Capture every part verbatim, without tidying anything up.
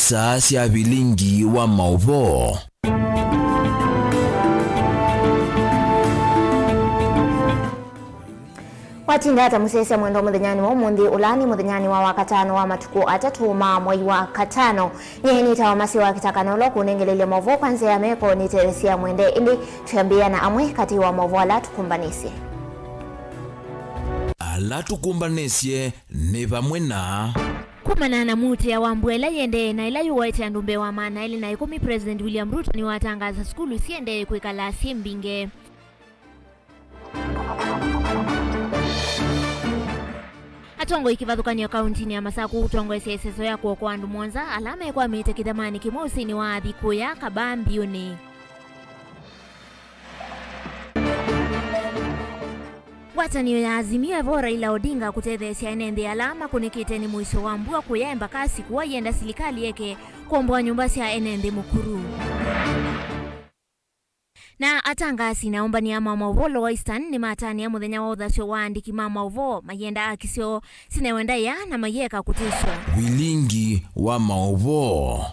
Saa sya vilingi wa maũvoo. Watinda ata mũsyaĩĩsya mwendwa mũthenyanĩ wa ũmũnthĩ, ũla nĩ mũthenyanĩ wa wakatano wa matukũ atatũ ma mwei wa katano? Nyie nĩtawa Masi wa Kĩtakanolo kũnengelelya maũvoo kwa nzĩa ya meko nĩ Teresia Mwende, ĩndĩ twĩambĩĩa na amwe katĩ wa maũvoo ala tũkũmbanĩsye. Ala tũkũmbanĩsye nĩ vamwe na. Kumana na muutĩa wa mbua ĩla yĩendee na ĩla yũwaĩte andũ mbee wa maana elĩ na ĩkũmi, President William Ruto nĩwatangaasa sukulu siendee kwĩkala syĩ mbinge. Atongoi kĩvathũkany'o kauntinĩ ya Masakũ ũtongoesya ĩseso ya kũokoa andũ mũonza ala mekwamĩte kĩthamanĩ kĩmwe ũsĩnĩ wa athi kũya Kabaa mbiũnĩ. Ngwatanĩo ya Azimio evo Raila Odinga kũtetheesya ene nthĩ ala makũnĩkĩte nĩ mũisyo wa mbua kũya Embakasi kũu ayenda silikalĩ yeke kũomboa nyũmba sya ene nthĩ mũkuru. Na atangaasi na ombania ma maũvoo Lower Eastern nĩmatanĩa mũthenya wa ũthasyo wa aandĩki ma maũvoo, mayenda aki syoo sinewe ndaĩa na mayĩeka kũtĩswa. Vilingi wa maũvoo.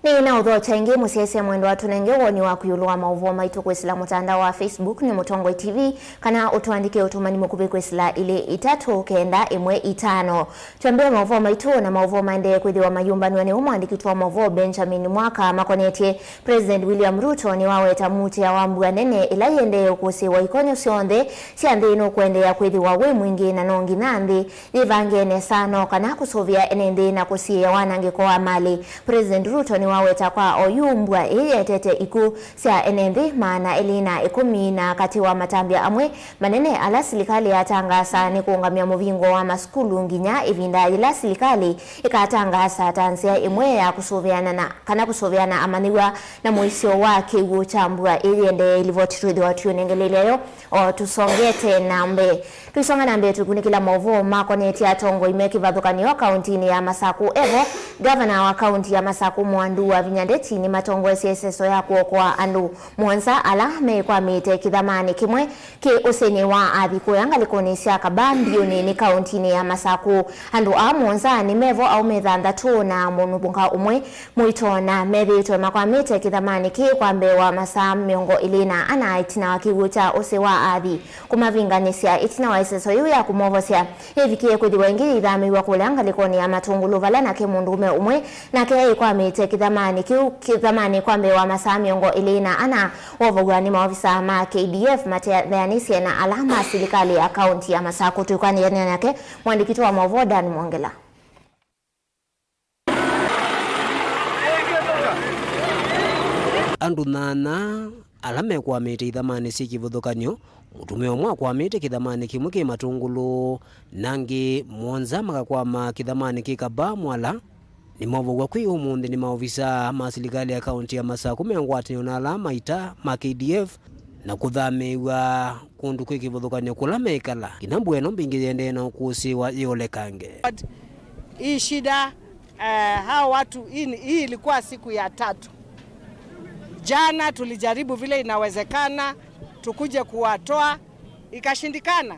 Nĩ na ũthokya ĩngĩ mũsyaĩĩsya mwendwa, tũnenge woni waku ĩũlũ wa maũvoo maitũ kwĩsĩla mũtandao wa Facebook nĩ Mũtongoi T V, kana ũtũandĩke ũtũmani mũkuvĩ kwĩsĩla ilĩ itatũ kenda ĩmwe itano. Twambĩe maũvoo maitũ na maũvoo maendee kwĩthĩwa mayũmbanw'a nĩ ũmwe mũandĩki wa maũvoo Benjamin Mwaka makonetye President William Ruto nĩwaweta muutĩa wa mbua nene ĩla yĩendee ũkũsĩĩwa ikonyo syonthe sya nthĩ nũkũendeea kwĩthĩwa wĩ mwingĩ na no nginya nthĩ yĩvange nesa no kana kũsũvĩa ene nthĩ na kũsiĩĩa wanangĩko wa malĩ. President Ruto nĩwaweta kwa oyu mbua ĩĩ yetete ikw'ũ sya ene nthĩ maana elĩ na ĩkũmi, na katĩ wa matambya amwe manene ala silikalĩ yatangaasa nĩ kũũngamya mũvingo wa masukulu nginya ĩvinda yĩla silikalĩ ĩkatangaasa ta nzĩa ĩmwe ya kũsũvĩana na, kana kũsũvĩana amanyĩw'a na mũisyo wa kĩw'ũ kya mbua ĩĩ yĩendee. Livoti twĩthĩwa tũyũnengeleelya yo o tũsongete na mbee. Tũisonga na mbee tũkunĩkĩla maũvoo makonetye atongoi me kĩvathũkany'o kauntinĩ ya Masakũ evo. Ngavana wa kaunti ya Masakũ Mwandu Wavinya Ndeti nĩmatongoesye ĩseso ya kũokoa andũ mũonza ala mekwamĩte kĩthamanĩ kĩmwe kĩ ũsĩnĩ wa athi kũya ngalĩkonĩ sya Kabaa mbiũnĩ nĩ kauntinĩ ya Masakũ. Andũ aa mũonza nĩ mevo aũme thanthatũ na mũnũmũka ũmwe mũito, na methĩĩtwe makwamĩte kĩthamanĩ kĩĩ kwa mbee wa masaa mĩongo ĩlĩ na ana ĩtina wa kĩw'ũ kya ũsĩ wa athi kũmavinganĩsya. Ĩtina wa ĩseso yĩu ya kũmovosya, yĩvikie kwĩthĩwa ĩngĩ yĩithamĩw'a kũlea ngalĩkonĩ ya Matũngũlũ, vala nake mũndũũme ũmwe nake eĩkwamĩte kĩthamanĩ kĩu, kĩthamanĩ kwa mbee wa masaa mĩongo ĩlĩ na ana. Wovow'a nĩ maovisa ma K D F matetheanĩsye na ala ma silikalĩ ya kaunti ya Masakũ. Twĩkwanĩanĩa nake mũandĩki witũ wa maũvoo Dan Mwongela. Andũ nyanya ala mekwamĩte ithamanĩ syĩ kĩvathũkany'o, mũtumĩa ũmwe akwamĩte kĩthamanĩ kĩmwe kĩ Matũngũlũ, na angĩ mũonza makakwama kĩthamanĩ kĩ Kabaa Mwala, nĩmovow'a kwĩ ũmũnthĩ nĩ maovisaa ma silikalĩ ya kaunti ya Masakũ me ngwatanĩo na ala ma ita ma K D F na kũthamĩĩw'a kũndũ kwĩ kĩvathũkany'o kũla meĩkala, nginya mbua ĩno mbingĩ yĩendee na ũkũsĩĩwa yĩolekange. Hii shida, eh, hao watu, hii, hii ilikuwa siku ya tatu. Jana tulijaribu vile inawezekana tukuje kuwatoa, ikashindikana.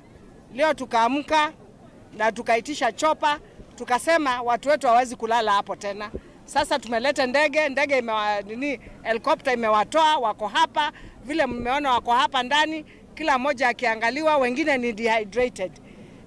Leo tukaamka na tukaitisha chopa, tukasema watu wetu hawawezi kulala hapo tena. Sasa tumeleta ndege, ndege imewa-, nini, helikopta imewatoa, wako hapa. Vile mmeona wako hapa ndani, kila mmoja akiangaliwa, wengine ni dehydrated.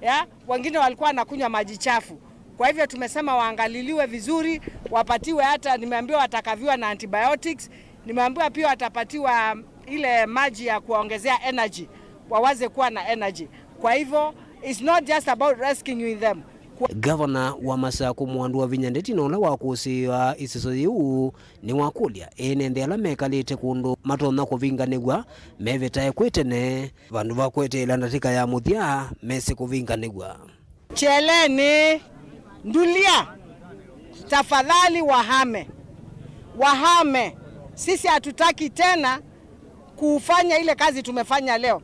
Ya, wengine walikuwa wanakunywa maji chafu. Kwa hivyo tumesema waangaliliwe vizuri, wapatiwe hata, nimeambiwa watakaviwa na antibiotics, nimeambiwa pia watapatiwa ile maji ya kuwaongezea energy, waweze kuwa na energy. Kwa hivyo, it's not just about rescuing them. Kwa- Gavana wa Masakũ Mwandu Wavinya Ndeti na ũla wakũsĩĩaa ĩseso yĩu nĩwakũlya ene nthĩ ala mekalĩte kũndũ matonya kũvinganĩw'a mevĩtae kwĩ tene, vandũ va kweteela ndatĩka ya mũthya mese kũvinganĩw'a. Cheleni, Ndulia, tafadhali wahame. Wahame. Sisi hatutaki tena kufanya ile kazi tumefanya leo.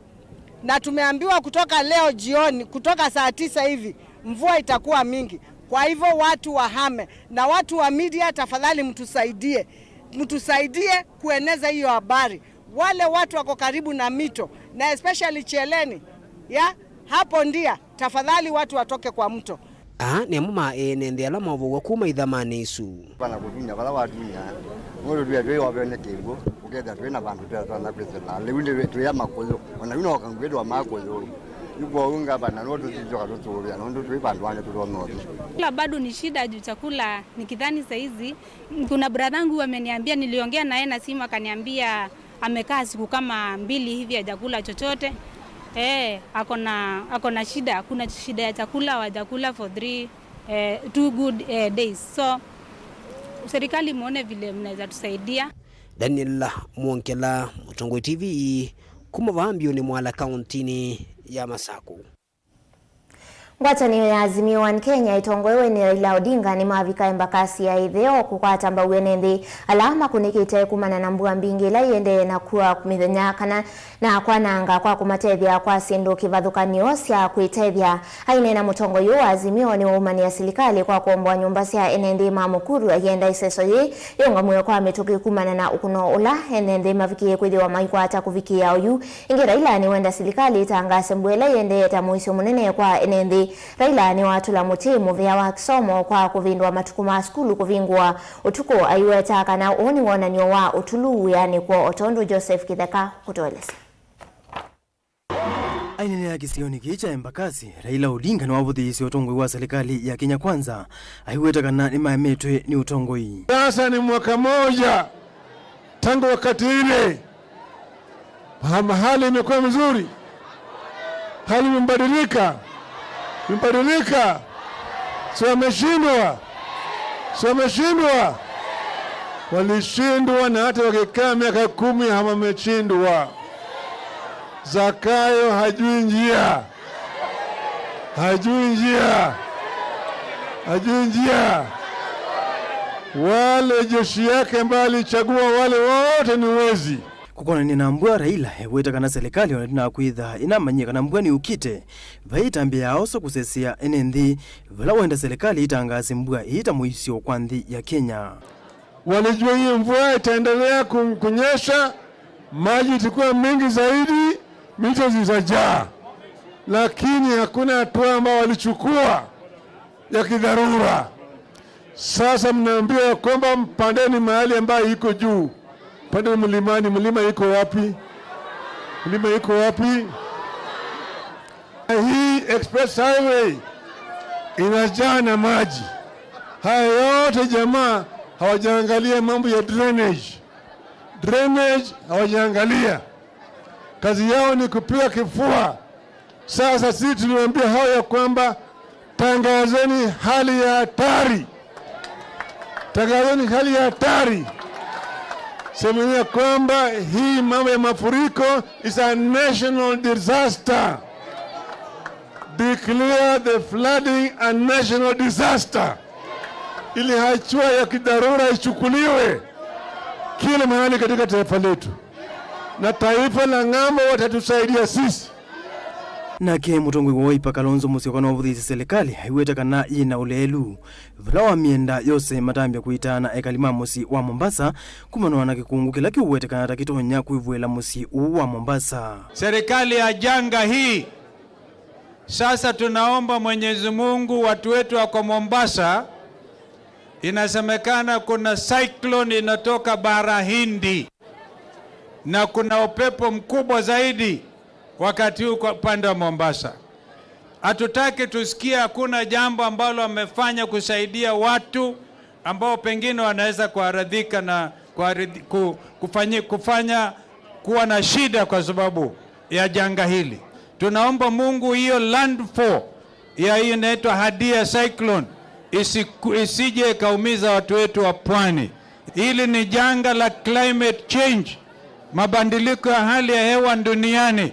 Na tumeambiwa kutoka leo jioni, kutoka saa tisa hivi, mvua itakuwa mingi. Kwa hivyo watu wahame. Na watu wa media, tafadhali mtusaidie. Mtusaidie kueneza hiyo habari. Wale watu wako karibu na mito, na especially Cheleni, ya, hapo Ndia, tafadhali watu watoke kwa mto. Aa nĩ amwe ma ene nthĩ ala maũvũw'a kuma ithamanĩ isu. Vana kũtumya vala watumya, nũndũ twĩ twĩ ovene kĩw'ũ, ũkethĩa twĩ na vandũ twĩatwana kwĩsĩla. Lĩu nĩ twĩ ya makũyũ, ona yu no kangwĩtwa makũyũ. Yu kwoou ngavana no tũsisyoka tũsũvĩa, nũndũ twĩ vandũ vangĩ tũtonya ũthi. Chakula bado ni shida juu chakula nikidhani saizi, kuna brother yangu ameniambia, niliongea naye na simu akaniambia amekaa siku kama mbili hivi hajakula chochote. Eh, ako na, ako na shida, kuna shida ya chakula, hawajakula for three, eh, two good, eh, days. So serikali muone vile mnaweza tusaidia. Daniel Mwongela, Mũtongoi T V, kuma vaa Mbiũnĩ Mwala, kaũntĩnĩ ya Masaku. Ngwatanĩo ya Azimio One Kenya ĩtongoewe nĩ Raila Odinga nĩmavika Embakasi ya ĩtheo kũkwata mbau ene nthĩ ala makũnĩkĩte kumana na mbua mbingĩ ila iendee na kua mĩthenya kana na kwananga kwa kũmatethya kwa syĩndũ kĩvathũkany'o sya kwĩtethya. Aineena mũtongoi ũũ wa Azimio nĩwaumania silikalĩ kwa kũomboa nyũmba sya ene nthĩ ma Mukuru, aienda ĩseso yĩĩ yĩũngamw'e kwa mĩtũkĩ kumana na ũkũno ũla ene nthĩ mavikĩe kwĩthĩwa maikwata kũvikĩĩa oyu. Ĩngĩ Raila nĩwenda silikalĩ ĩtangaase mbua ĩla ĩendee ta mũisyo mũnene kwa ene nthĩ. Raila nĩwatũla mũtĩ mũvĩa wa kĩsomo kwa kũvĩndũa matukũ ma sukulu kũvingũa ũtukũ, aiweta kana ũũ nĩ wonany'o wa ũtulu wĩanĩkw'o, o tondũ Joseph Kĩtheka kũtũelesya. Aineenea kĩsionĩ kĩĩ kya Embakasi, Raila Odinga nĩwavũthĩĩsye ũtongoi wa silikalĩ ya Kenya Kwanza, aiweta kana nĩmaemetwe nĩ ũtongoi. Sasa ni mwaka moja tangu wakati ile. Ha-, hali imekuwa mzuri, hali imebadilika, imebadilika. Si wameshindwa? Si wameshindwa? Walishindwa, na hata wakikaa miaka kumi hawameshindwa. Zakayo hajui njia, hajui njia, hajui njia. Wale jeshi yake ambayo alichagua, wale wote ni wezi. Kũkonanĩa na mbua, Raila eweta kana silikalĩ ona ĩtina wa kwĩtha ĩnamanyie kana mbua nĩyũkĩte, vai ĩtambya ya osa kũsesea ene nthĩ, vala wenda silikalĩ ĩtangaase mbua ĩĩ ta mũisyo kwa nthĩ ya Kenya. Walijua hii mvua itaendelea ku-, kunyesha, maji itakuwa mengi zaidi, mito zitajaa, lakini hakuna hatua ambayo walichukua ya kidharura. Sasa mnaambiwa ya kwamba mpandeni mahali ambayo iko juu. Pande mlimani, mlima iko wapi? Mlima iko wapi? Hii express highway inajaa na maji. Haya yote jamaa hawajaangalia mambo ya drainage. Drainage hawajaangalia. Kazi yao ni kupiga kifua. Sasa sisi tuliwaambia hao ya kwamba tangazeni hali ya hatari, tangazeni hali ya hatari, semeni ya kwamba hii mambo ya mafuriko is a national disaster, declare the flooding a national disaster, ili hatua ya kidharura ichukuliwe kila mahali katika taifa letu, na taifa la ng'ambo watatusaidia sisi. Nake mũtongoi wa Wiper Kalonzo Musyoka nĩwavũthĩĩsye silikalĩ aiweta kana yĩ na ũleelu, vala wamyenda yose matambya kũitaana ekali ma mũsyĩ wa Mombasa kumana na kĩkũngũ kĩla kĩũwetekana ta kĩtonya kwĩvũĩla mũsyĩ ũũ wa Mombasa. Serikali ya janga hii, sasa tunaomba Mwenyezi Mungu, watu wetu wako Mombasa, inasemekana kuna cyclone inatoka bara Hindi na kuna upepo mkubwa zaidi wakati huu kwa upande wa Mombasa. Hatutaki tusikie, hakuna jambo ambalo wamefanya kusaidia watu ambao pengine wanaweza kuaradhika na kuaridhi-, ku-, kufanyi-, kufanya kuwa na shida kwa sababu ya janga hili. Tunaomba Mungu hiyo landfall ya hiyo inaitwa Hadia cyclone isiku-, isije ikaumiza watu wetu wa pwani. Hili ni janga la climate change, mabadiliko ya hali ya hewa duniani,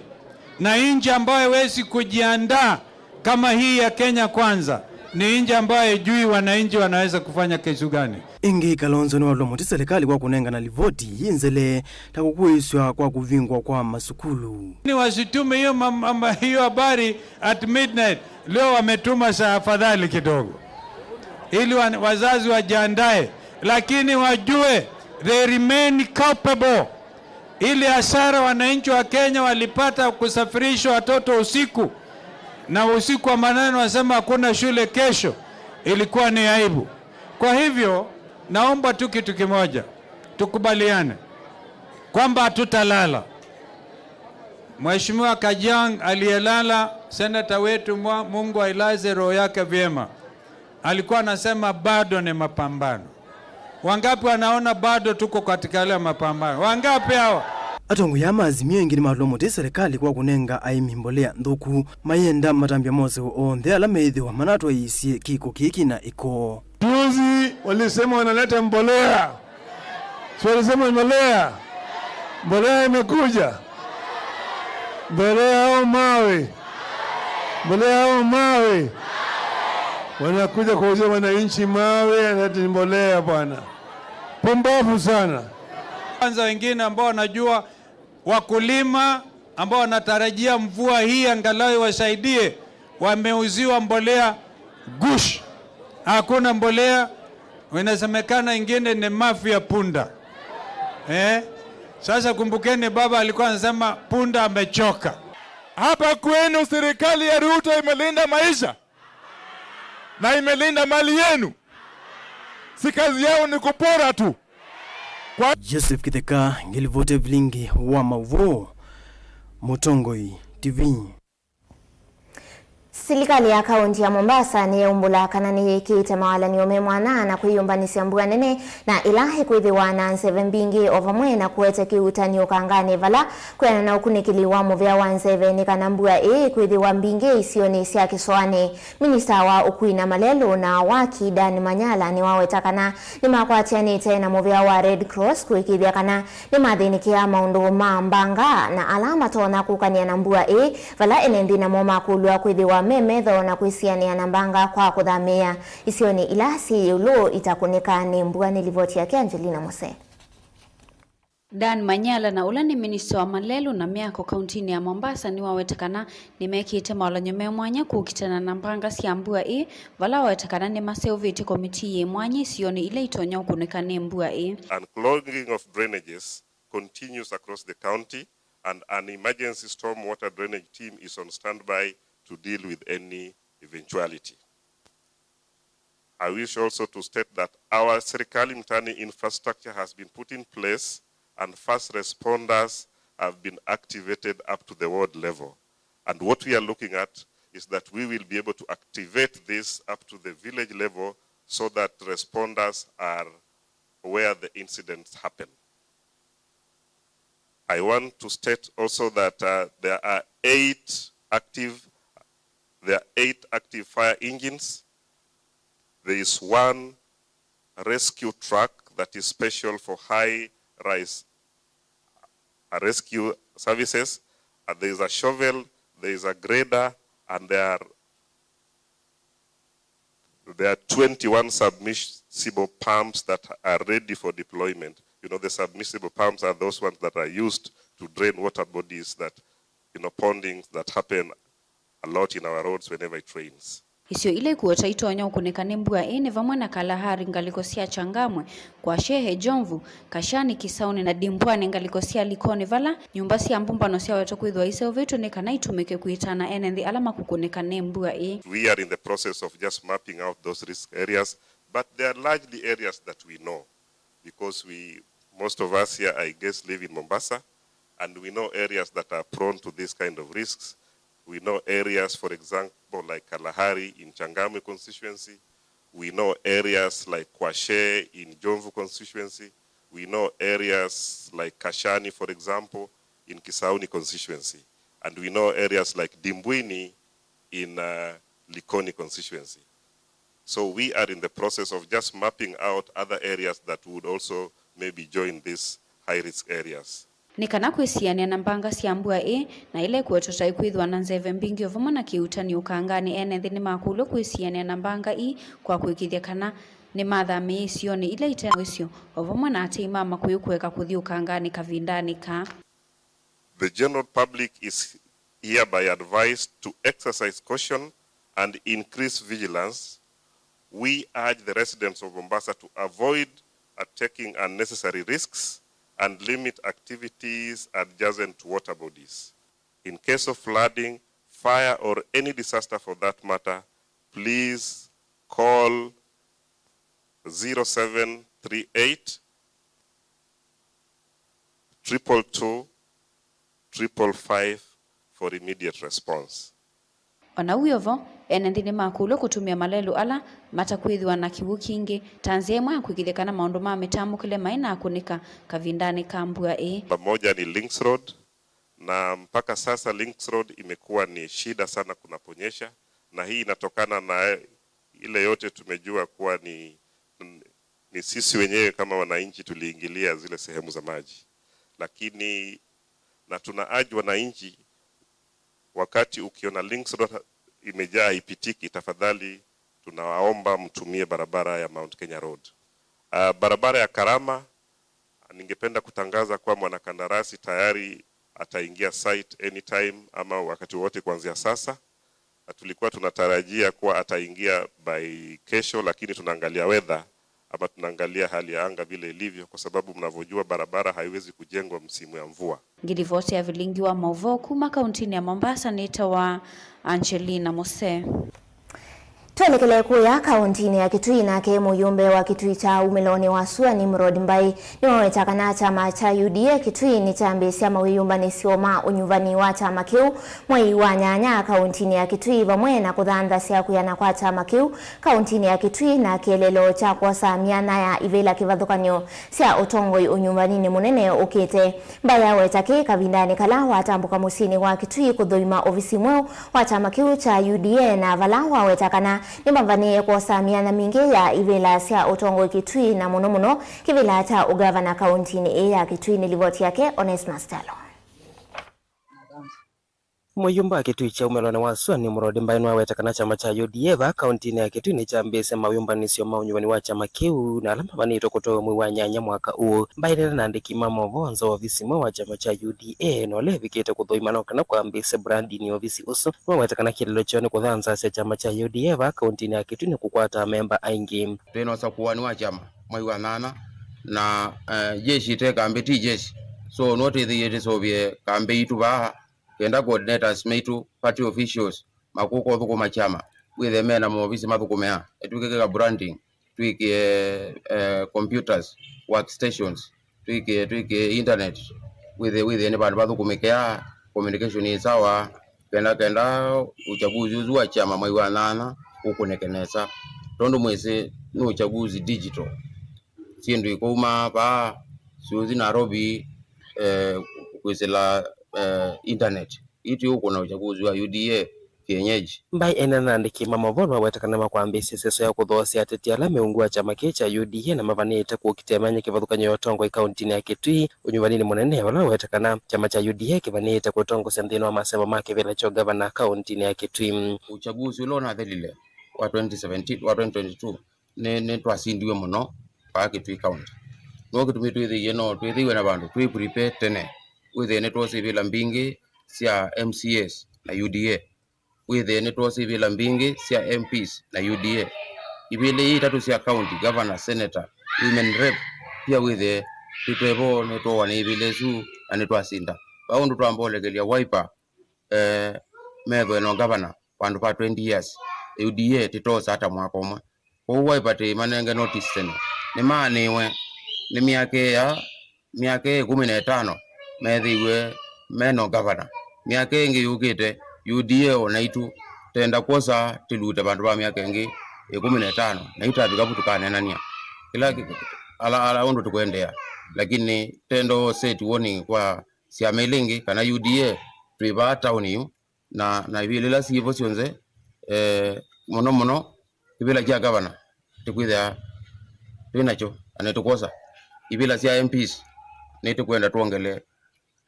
na nchi ambayo haiwezi kujiandaa kama hii ya Kenya Kwanza ni nchi ambayo haijui wananchi wanaweza kufanya kitu gani. Ĩngĩ, Kalonzo nĩwalũa mũtĩ silikalĩ kwa kũnengana livoti yĩ nzele ta kũkũĩsw'a kwa kũvingwa kwa masukulu. Ni wasitume hiyo mam-, amba-, hiyo habari at midnight. Leo wametuma saa afadhali kidogo ili wa-, wazazi wajiandae, lakini wajue they remain culpable. Ile hasara wananchi wa Kenya walipata kusafirisha watoto usiku, Na usiku wa manane wasema hakuna shule kesho, ilikuwa ni aibu. Kwa hivyo, naomba tu kitu kimoja, tukubaliane kwamba hatutalala. Mheshimiwa Kajang' aliyelala, seneta wetu, mwa-, Mungu ailaze roho yake vyema, alikuwa anasema bado ni mapambano. Wangapi wanaona bado tuko katika yale mapambano? Wangapi hawa? Atongoi aa ma Azimio aingĩ nĩmalũa mũtĩ serikali kwa kũnenga aĩmi mbolea nthũku, mayenda matambya moseo onthe ala meĩthĩwa manatwaĩĩsye kĩko kĩĩ kĩna ĩko. Juzi walisema wanaleta mbolea. Si walisema mbolea? Mbolea imekuja. Mbolea au mawe? Mbolea au mawe? Wanakuja kuuzia wananchi mawe, ati ni mbolea bwana. Pumbavu sana. Kwanza wengine ambao wanajua, wakulima ambao wanatarajia mvua hii angalau iwasaidie, wameuziwa mbolea gush. Hakuna mbolea, inasemekana ingine ni mafi ya punda. Eh? Sasa kumbukeni, baba alikuwa anasema punda amechoka. Hapa kwenu serikali ya Ruto imelinda maisha na imelinda mali yenu. Si kazi yao ni kupora tu. Kwa Joseph Kitheka, ngĩlivoti vilingi wa mauvoo, Mũtongoi T V. Silikalĩ ya kaũnti ya Mombasa nĩyaumbũla kana nĩyĩkĩĩte mawalany'o me mwanya na kwĩyũmbanĩsya mbua nene na ĩla ĩkwĩthĩwa na nzeve mbingĩ, o vamwe na kũete kĩuutani ũkanganĩ vala kwĩana na ũkunĩkĩli wa mũvea wa nzeve nĩ kana mbua ĩĩ ĩkwĩthĩwa mbingĩ isionĩ sya kĩsoanĩ. Minista wa ũkui na malelũ na waki, Dan Manyala, nĩwaweta kana nĩmakwatĩanĩte na mũvea wa Red Cross kũĩkĩĩthya kana nĩmathĩnĩkĩa maũndũ ma mbanga na ala matonya kũkanĩa na mbua ĩĩ, vala ene nthĩ namo makũlw'a kwĩthĩwa me metho na kwĩsianĩa na mbanga kwa kũthamĩĩa isionĩ ila syĩ ĩũlũ itakũnĩka nĩ mbua. Nĩ livoti yake Angelina Mose. Dan Manyala, na ũla nĩ minista wa malelũ na mĩako kauntinĩ ya Mombasa, nĩwaweta kana nĩmekĩte mawalany'o me mwanya kũkitana na mbanga sya mbua ĩĩ, vala waweta kana nĩmaseũvĩtye komitii yĩ mwanya isionĩ ila itonya ũkunĩka nĩ mbua ĩĩ. Unclogging of drainages continues across the county, and an emergency storm water drainage team is on standby to deal with any eventuality. I wish also to state that our Serikali Mtaani infrastructure has been put in place and first responders have been activated up to the ward level. And what we are looking at is that we will be able to activate this up to the village level so that responders are where the incidents happen. I want to state also that, uh, there are eight active, there are eight active fire engines. There is one rescue truck that is special for high rise, uh, rescue services. Uh, there is a shovel, there is a grader, and there are There are twenty-one submersible pumps that are ready for deployment. You know, the submersible pumps are those ones that are used to drain water bodies that, you know, pondings that happen a lot in our roads whenever it rains. Isio ila ikuota itonya ũkunĩka nĩ mbua ĩĩ nĩ vamwe na Kalahari, ngalĩko sya Changamwe, Kwashehe, Jomvu, Kashani, Kisauni na Dimbwani, ngalĩko sya Likoni, vala nyũmba sya mbũmbano syawetwa kwĩthĩwa iseũvĩtw'e nĩ kana itũmĩke kũitana ene nthĩ ala makũkũnĩka nĩ mbua ĩĩ. We are in the process of just mapping out those risk areas, but they are largely areas that we know because we, most of us here, I guess, live in Mombasa, and we know areas that are prone to these kind of risks. We know areas, for example, like Kalahari in Changamwe constituency. We know areas like Kwashe in Jomvu constituency. We know areas like Kashani, for example, in Kisauni constituency. And we know areas like Dimbwini in, uh, Likoni constituency. So we are in the process of just mapping out other areas that would also maybe join these high risk areas. Nĩ kana kwĩsianĩa na mbanga sya mbua ĩĩ na ĩla ĩkuetwa ta ĩkwĩthĩwa na nzeve mbingĩ o vamwe na kĩuutani ũkanganĩ, ene nthĩ nĩmakũlw'a kwĩsianĩa na mbanga ii kwa kũĩkĩĩthya kana nĩmathamĩĩa isionĩ ila ite na wĩsyo, o vamwe na ateĩ ma makũyũ kũeka kũthi ũkanganĩ kavindanĩ kaa. The general public is hereby advised to exercise caution and increase vigilance. We urge the residents of Mombasa to avoid taking unnecessary risks and limit activities adjacent to water bodies. In case of flooding, fire or any disaster for that matter, please call zero seven three eight triple two triple five for immediate response. O na wĩ o vo, ene nthĩ nĩmakũlw'a kũtũmĩa malelũ ala matakwĩthĩwa na kĩw'ũ kingĩ ta nzĩa ĩmwe ya kũĩkĩĩthya kana maũndũ ma mĩtambũkĩle maĩ na akũnĩka kavindanĩ ka mbua ĩĩ. Pamoja ni Links Road, na mpaka sasa Links Road imekuwa ni shida sana kunaponyesha, na hii inatokana na ile yote tumejua kuwa ni, ni sisi wenyewe kama wananchi tuliingilia zile sehemu za maji. Lakini, na tuna urge wananchi, wakati ukiona Links Road imejaa haipitiki, tafadhali tunawaomba mtumie barabara ya Mount Kenya Road. Ah, barabara ya Karama, ningependa kutangaza kuwa mwanakandarasi tayari ataingia site anytime ama wakati wowote kuanzia sasa. Na tulikuwa tunatarajia kuwa ataingia by kesho, lakini tunaangalia weather ama tunaangalia hali ya anga vile ilivyo, kwa sababu mnavyojua barabara haiwezi kujengwa msimu ya mvua. Ngilivoti ya vilingi wa mauvoo kuma kauntinĩ ya Mombasa nĩtawa Angelina Mose. Twelekele kũya kauntinĩ ya Kitui, nake mũyũmbe wa Kitui kya umĩlonĩ wa sua Nimrod Mbai nĩwaweta kana kyama kya U D A Kitui nĩkyambĩĩsya mawĩyũmbanĩsyo ma ũnyuvani wa kyama kĩu mwei wa nyanya kauntinĩ ya Kitui, vamwe na kũthanthasya kwĩana kwa kyama kĩu kauntinĩ ya Kitui na kĩeleelo kya kwosa myanya ya ivĩla kĩvathũkany'o sya ũtongoi ũnyuvaninĩ mũnene ũkĩte. Mbai aweta kĩĩ kavindanĩ kala watambũka mũsyĩnĩ wa Kitui kũthũima ovisi mweũ wa kyama kĩu kya U D A, na vala waweta kana nĩmavanĩĩe kwosa myanya mingĩ ya ivĩla sya ũtongoi Kitui, na mũno mũno kĩvĩla kya ũgavana kauntinĩ ĩĩ ya Kitui. Nĩ livoti yake Onesmus Kyalo. Mũyũmba wa Kitui kya umĩlonĩ wa sua Nimrod Mbai nĩwaweta kana kyama kya U D A vaa kauntinĩ ya Kitui nĩkyambĩĩsye mawĩũmbanĩsyo ma ũnyuvani wa kyama kĩu na ala mavanĩtwe kũtwawa mwei wa nyanya mwaka ũũ. Mbai enena na andĩki ma movoo nza wa ovisi mweũ wa kyama kya U D A na ũla evikĩte kũthũima no kana kwambĩĩsye branding ya ovisi ũsu, nĩwaweta kana kĩeleelo kyoo nĩ kũthanthasya kyama kya U D A vaa kauntinĩ ya Kitui nĩ kũkwata amemba aingĩ. Twĩ na ũsakũani wa kyama mwei wa nyanya, na, eh, jeshi ĩte kambĩ ti jeshi. So, nũtwĩthĩie tũseũvye kambĩ itũ vaa, kenda coordinators maitũ, party officials, makũka ũthũkũma kyama, wĩthĩe mena maovisi mathũkũmĩaa, ĩtwĩkĩka branding, twĩkĩe, eh, computers, workstations, twĩkĩe, twĩkĩe internet, wĩthĩe, wĩthĩe nĩ vandũ vathũkũmĩkĩaa, communication ĩ sawa, kenda, kenda uchaguzi ũsu wa kyama mwei wa nyanya ũkũnĩke nesa, tondũ mwĩsĩ nĩ uchaguzi digital. Syĩndũ ikaumaa vaa syũthi Nairobi, eh, kwĩsĩla, eh, internet. Ĩĩ tũikũna uchaguzi wa U D A kienyeji. Mbai enena na andĩki ma movoo nĩwaweta kana makwambĩĩsya ĩseso ya kũthoosya ateti ala me ungu wa kyama kĩĩ kya U D A na mavanĩte kũkitĩa myanya kĩvathũkany'o ya ũtongoi kauntinĩ ya Kitui ũnyuvaninĩ mũnene, vala waweta kana kyama kya U D A kĩvanĩte kũtongosya nthĩnĩ wa masevo ma kĩvĩla kya ũgavana kauntinĩ ya Kitui. Uchaguzi ũla ũnathelile wa twenty seventeen, wa twenty twenty-two, nĩ, nĩtwasindiwe mũno vaa Kitui County. Nĩw'o kĩtumi twĩthĩie no twĩthĩiwe na vandũ twĩ prepare tene. Wĩthĩe nĩtwose ivĩla mbingĩ sya M C As na U D A. Wĩthĩe nĩtwose ivĩla mbingĩ sya M Ps na U D A. Ivĩla ii itatũ sya county, governor, senator, women rep, pia wĩthĩe tũtevo nĩtwowa nĩ ivĩla isu na nĩtwasinda. Vaa ũndũ twambolekelya Wiper, eh, methwe na ũgavana vandũ va twenty years, U D A tĩtosa ata mwaka ũmwe. Kwoou Wiper tĩimanenge notice tene. Nĩmaanĩwe nĩ myaka ĩya, myaka ĩkũmi na ĩtano methĩiwe me na ũgavana. Myaka ĩngĩ yũkĩte, U D A o naitũ tenda kwosa tĩlute vandũ va myaka ĩngĩ ĩkũmi na ĩtano, naitũ twavika vu tũkaneenany'a kĩla kĩ-, ala, ala ũndũ tũkwendeea. Lakini tenda o set warning kwa syama ila ingĩ kana U D A twĩ vaa taoni yu, na, na ivĩla ila syĩ vo syonthe, eh, mũno mũno kĩvĩla kya gavana tĩkwĩthĩa twĩ nakyo na nĩtũkwosa. Ivĩla sya M Ps nĩtũkwenda twongele,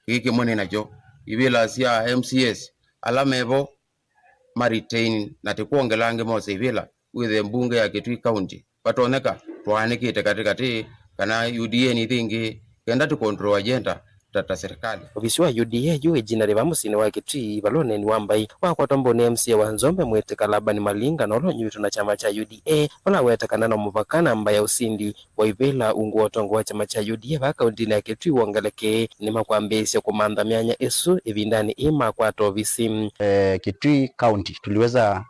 kĩĩ kĩmwe nĩ nakyo. Ivĩla sya M C As ala me vo ma retain na tĩkwongela angĩ mose ivĩla, wĩthĩe mbunge ya Kitui County vatonyeka twaanĩkĩte katĩ katĩ kana U D A nĩ ĩngĩ, kenda tũ control agenda, ta, ta serikali. Ovisi wa U D A yu Ejinarĩ vaa mũsyĩnĩ wa Kitui, vala ũneeni wa mbaĩ wakwatwa mbau nĩ M C A wa Nzombe Mwĩtĩka Laban Malinga, na ũla ũnyuvĩtwe na kyama kya U D A, vala aweta kana no mũvaka namba ya ũsindi wa ivĩla ungu wa ũtongo wa kyama kya U D A vaa kauntinĩ ya Kitui wongeleke, nĩmakwambĩĩsya kũmantha myanya ĩsu ĩvindanĩ ĩĩ makwata ovisi. Eh, Kitui County tuliweza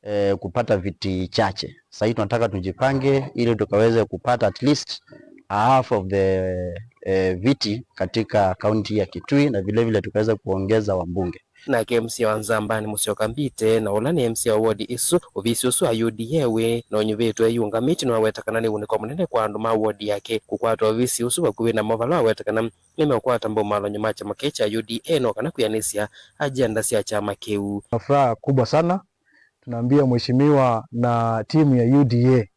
eh, kupata viti chache. Sasa hii tunataka tujipange ili tukaweze kupata at least a half of the eh, viti katika kaunti ya Kitui, na vile vile tukaweze kuongeza wabunge. Nake M C A wa Nzambani Musyoka Mbite, na ũla nĩ M C A wa ward ĩsu, ovisi ũsu wa U D A wĩ na ũnyuvĩtwe ĩyĩũngamĩtye, nĩwaweta kana nĩ ũnĩko mũnene kwa andũ ma ward yake kũkwata ovisi ũsu vakuvĩ namo, vala waweta kana nĩmeũkwata mbau malonyo ma kyama kĩĩ kya U D A no kana kwĩanĩsya agenda sya kyama kĩu. Tuna furaha kubwa sana. Tunaambia mheshimiwa na timu ya U D A,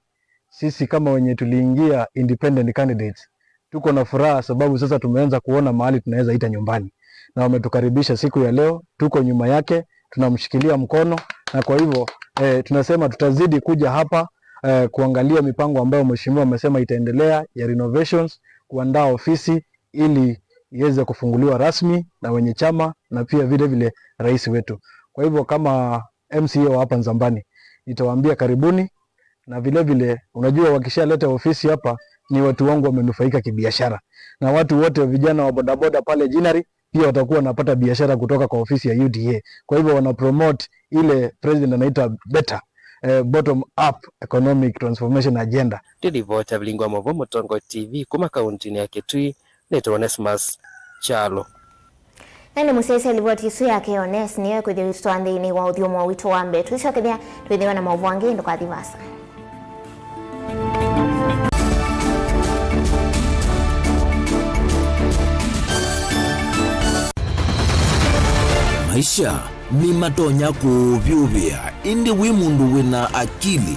sisi kama wenye tuliingia independent candidates, tuko na furaha sababu sasa tumeanza kuona mahali tunaweza ita nyumbani, na wametukaribisha siku ya leo. Tuko nyuma yake, tunamshikilia mkono, na kwa hivyo eh, tunasema tutazidi kuja hapa eh, kuangalia mipango ambayo mheshimiwa amesema itaendelea ya renovations, kuandaa ofisi ili iweze kufunguliwa rasmi na wenye chama na pia vile vile rais wetu. Kwa hivyo kama M C A wa hapa Nzambani, nitawaambia karibuni, na vile vile unajua, wakishaleta ofisi hapa ni watu wangu wamenufaika kibiashara, na watu wote, vijana wa bodaboda pale Jinari pia watakuwa wanapata biashara kutoka kwa ofisi ya U D A. Kwa hivyo wana promote ile president anaita better eh, bottom up economic transformation agenda. Ndĩlivota vilingi wa mavo Mũtongo T V kuma kauntinĩ ya Kitui, nĩtwa Onesmus Kyalo. Na nĩ mũsyaĩĩsya livoti ĩsu ya K O N S nĩyo ĩkwĩthĩwa ĩtũtwaa nthĩnĩ wa ũthyũmũo witũ wa mbee. Twĩsyokethya twĩthĩwe na maũvoo angĩ, ndũkathi vaasa. Maisha nĩmatonya kũũvyũvĩa, ĩndĩ wĩ mũndũ wĩ na akili,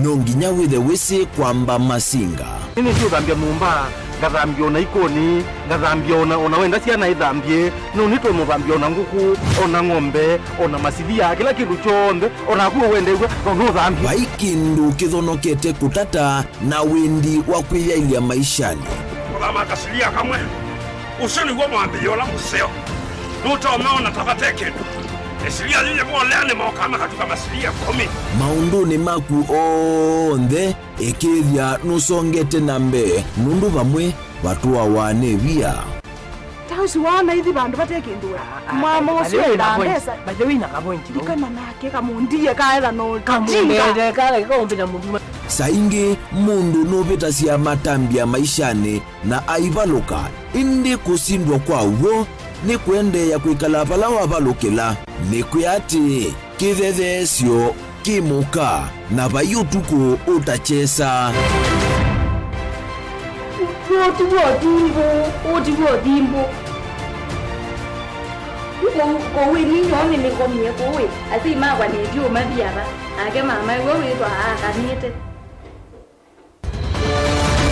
no nginya wĩthe wĩsĩ kwamba masinga. Nĩnĩsĩ ũthambya nyũmba, ngathambya ona ikoni, ngathambya ona, ona wenda syana ithambye, no nĩtwe mũthambya ona ngũkũ, ona ng'ombe, ona masilia, kĩla kĩndũ kyonthe, onaku ũwendew'a, no nũthambye. Vai kĩndũ kĩthonokete kũtata na wendi wa kwĩyaĩlya maishanĩ. Kũthama kasilia kamwe, ũsu nĩw'o mwambĩlĩo ũla mũseo. Nũtomeona ta vate kĩndũ. Ĩsilia yĩyĩ volea nĩmokaa makatuka masilia ĩkũmi. Maũndũnĩ maku onthe, ĩkĩĩthya nũsongete na mbee, nũndũ vamwe vatũawa nĩ via. Ta ũsu waona ithi vandũ vate kĩndũ we. Ah, ah, mama ũsu enda mbesa. By the way, na ka point. Ndikana nake kamundie kaetha no kamundie kala kaombita mũndũ. Saa ingĩ mũndũ nũvĩtasya matambya maishanĩ na aivalũka, ĩndĩ kũsindwa kwa w'o nĩ kũendeea kwĩkala vala wavalũkĩla. Nĩkwĩa atĩ kĩthetheesyo kĩ mũka, na vai ũtukũ ũtakyesa. Ũti w'o thimbũ, ũti w'o thimbũ. Kũu, kũu ĩ, ninyoo nĩnĩkomie kũu ĩ, asyai makwa nĩtyo mathi ava, nake mama ĩwe wĩtwa aakanĩte.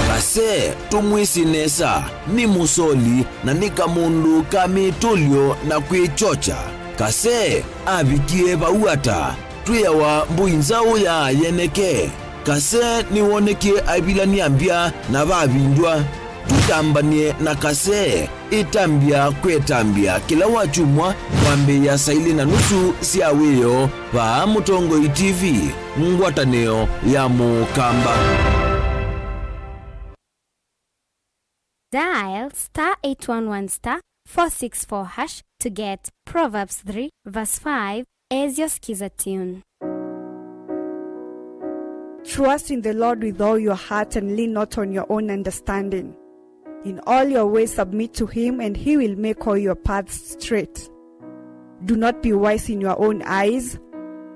Kase, tũmwĩsĩ nesa, nĩ mũsoli na nĩ kamũndũ ka mĩtũlyo na kwĩkyokya. Kase avikie vau ata? Twĩawa mbũi nzaũ ya yeneke. Kase nĩwonekie aivilany'a mbya na vavindw'a. Tũtambany'e na Kase. Ĩtambya kwetambya kĩla wakyumwa kwambĩĩa saa ilĩ na nusu sya wĩoo vaa Mũtongoi T V, ngwatanĩo ya Mũkamba. Dial star eight one one star four six four hash to get Proverbs three verse five as your skiza tune. Trust in the Lord with all your heart and lean not on your own understanding. In all your ways submit to him, and he will make all your paths straight. Do not be wise in your own eyes.